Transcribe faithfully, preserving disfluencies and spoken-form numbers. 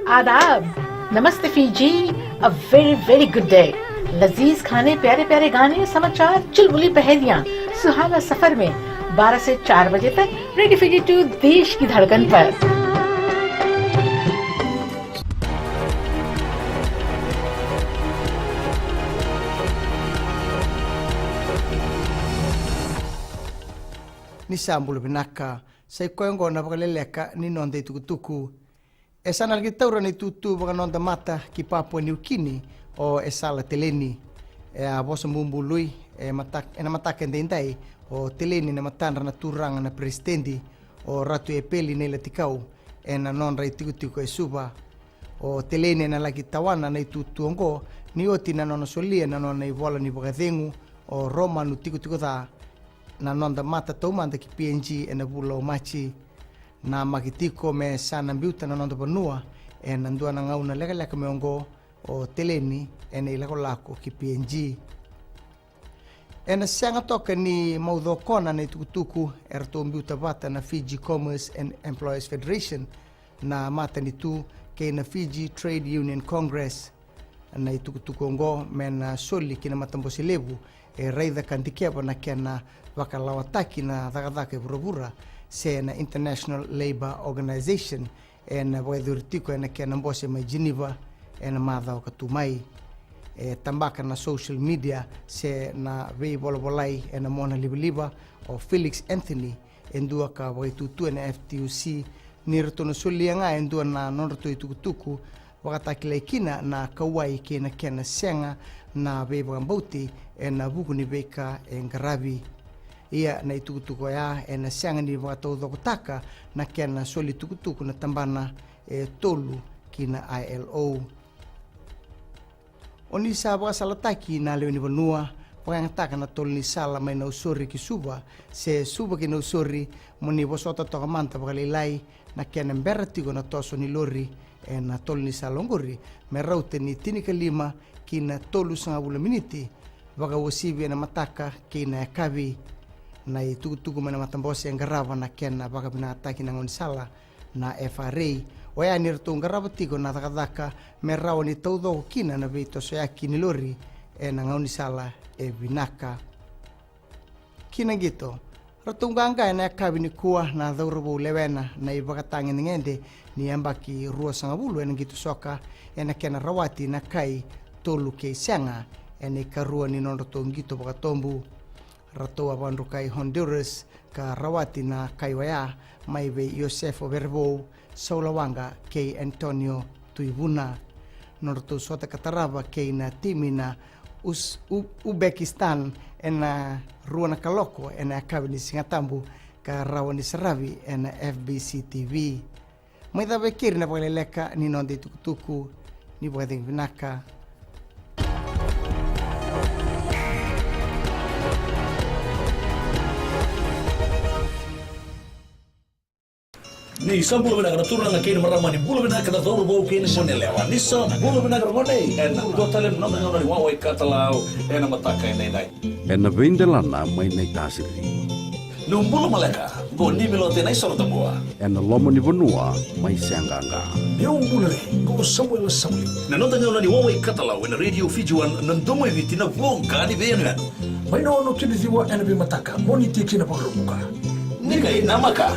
आदाब, नमस्ते Fiji, a very very good day। लजीज खाने, प्यारे प्यारे गाने, समाचार, चुलबुली पहेलियां, सुहाना सफर में बारह से चार बजे तक रेडियो फीजी टू, देश की धड़कन पर। Ni sa bula vinaka. Sa i koya oqo na vakaleleka ni noda itukutuku. E sa na laki taura na itutu vakanoda mata ki Papua Niukini o Esala Teleni. E a vosa bubului e mata-, ena mataka edaidai o Teleni ena matadra na turaga na peresitedi o Ratu Epeli Nailatikau ena nodra itikotiko e Suva. O Teleni ena laki tawana na itutu oqo ni oti na nona solia na nona ivola ni vakacegu o Romanu Tikotiko Ca, na noda mata taumada ki P N G ena vula o Maji. Namaki tiko me sa na biuta na noda vanua ena dua na gauna lekaleka mai oqo o Teleni ena ilakolako ki P N G. Ena sega toka ni maucokona na itukutuku eratou biuta vata na Fiji Commerce and Employers Federation, na matanitu, kei na Fiji Trade Union Congress. Na itukutuku oqo me na soli ki na matabose levu e raica ka dikeva na kena vakalawataki na cakacaka e vuravura, se na International Labour Organization, ena vakayacori tiko ena kena bose mai Geneva ena macawa ka tu mai. E tabaka na social media se na veivolavolai ena mona livaliva o Felix Anthony, e dua ka vakaitutu ena F T U C, ni ratou na solia ga e dua na nodratou itukutuku vakatakilai kina na kauwai kei na kena sega na veivakabauti ena vuku ni veika e qaravi. Ia na itukutuku oya ena sega ni vakataucokotaka na kena soli tukutuku na tabana e tolu ki na I L O. O ni sa vakasalataki na lewe ni vanua, vakayagataka na tolo ni sala mai Nausori ki Suva, se Suva ki Nausori, mo ni vosota toka mada vakalailai na kena bera tiko na toso ni lori ena tolo ni sala oqori, me rauta ni tinikalima ki na tolusagavulu miniti, vakauasivi ena mataka kei na yakavi. Na itukutuku mai na matabose e qarava na kena vakavinakataki na gaunisala na F R A, oya ni ratou qarava tiko na cakacaka me rawa ni taucoko kina na veitosoyaki ni lori ena gaunisala e vinaka. Ki na qito, ratou qaqa ena yakavi nikua na cauravou lewena na ivakatagedegede ni yabaki ruasagavulu ena qito soka, ena kena rawati na kai tolu kei sega ena ikarua ni nodratou qito vakatobu. Ratou a vakadrukai Honduras ka rawati na kai oya mai vei Josefo Verevou, Saula Waqa kei Antonio Tuivuna. Nodratou sota ka tarava kei na timi na Us-, U-, Uzbekistan ena rua na kaloko ena yakavi ni Sigatabu ka rawa ni saravi ena F B C T V. Mai cava e keri na vakaleleka ni noda itukutuku. Ni vakacegu vinaka. Ni sa bula vinaka na turaga kei na marama, ni bula vinaka na cauravou kei na goneyalewa, ni sa bula vinaka na gone. Ena dua tale na noda gauna ni wawa i katalau ena mataka edaidai. Ena veidelana mai Naitasiri. Ni bula maleka, qo Nimi Lote Naisorotabua. Ena loma ni vanua mai Seaqaqa. Ni bula re, qo Samuela Sauli. Na noda gauna ni wawa i katalau ena Radio Fiji One, na domo i Viti, na voqa ni veiyanuyanu. Mai na ono ki na ciwa ena veimataka, Moniti ki na Vakaraubuka. Ni qai namaka.